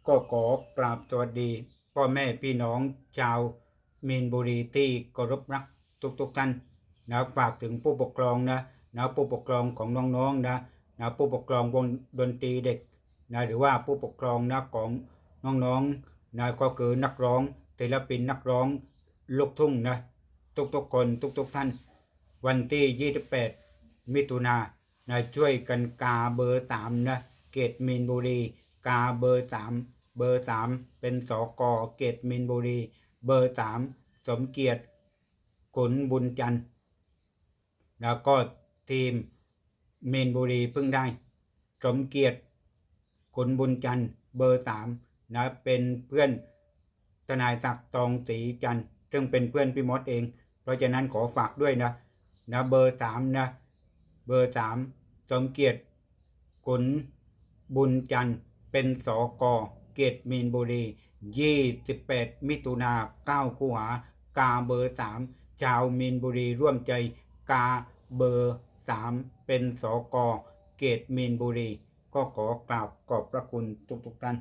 ກໍຂໍກາບສະຫວັດດີພໍ່ແມ່ພີ່ນ້ອງຊາວມີນບູລີທີ່ເຄົາລົບຮັກທຸກໆທ່ານນະ. ຝາກເຖິງຜູ້ປົກຄອງນະ ນະ ຜູ້ປົກຄອງຂອງນ້ອງໆນະ ນະ ຜູ້ປົກຄອງວົງດົນຕີເດັກນະ ຫຼືວ່າຜູ້ປົກຄອງນະ ຂອງນ້ອງໆນະ ກໍຄືນັກຮ້ອງ ສິລະປິນນັກຮ້ອງລູກທຸ່ງນະ ທຸກໆຄົນທຸກໆທ່ານ. ວັນທີຊາວແປດມິຖຸນານະ ຊ່ວຍກັນກາເບີສາມນະ ເຂດມີນບູລີ ກາເບີສາມ ເບີສາມເປັນ ສກ ເຂດມີນບູລີ ເບີສາມ ສົມກຽດ ຂຸນບຸນຈັນ ແລ້ວກໍທີມມີນບູລີເພິ່ງໄດ້ ສົມກຽດ ຂຸນບຸນຈັນ ເບີສາມນະ ເປັນເພື່ອນທະນາຍສັກ ທອງສີຈັນ ເຊິ່ງເປັນເພື່ອນພີ່ມອດເອງ. ເພາະສະນັ້ນຂໍຝາກດ້ວຍນະ ນະ ເບີສາມນະ ເບີສາມ ສົມກຽດ ຂຸນບຸນຈັນ ເປັນ ສກ ເຂດມີນບູລີ ຊາວແປດມິຖຸນາ ກ້າວຄູຫາ ກາເບີສາມ ຊາວມີນບູລີຮ່ວມໃຈກາເບີສາມເປັນ ສກ ເຂດມີນບູລີ. ກໍຂໍກາບຂອບພະຄຸນທຸກໆທ່ານ.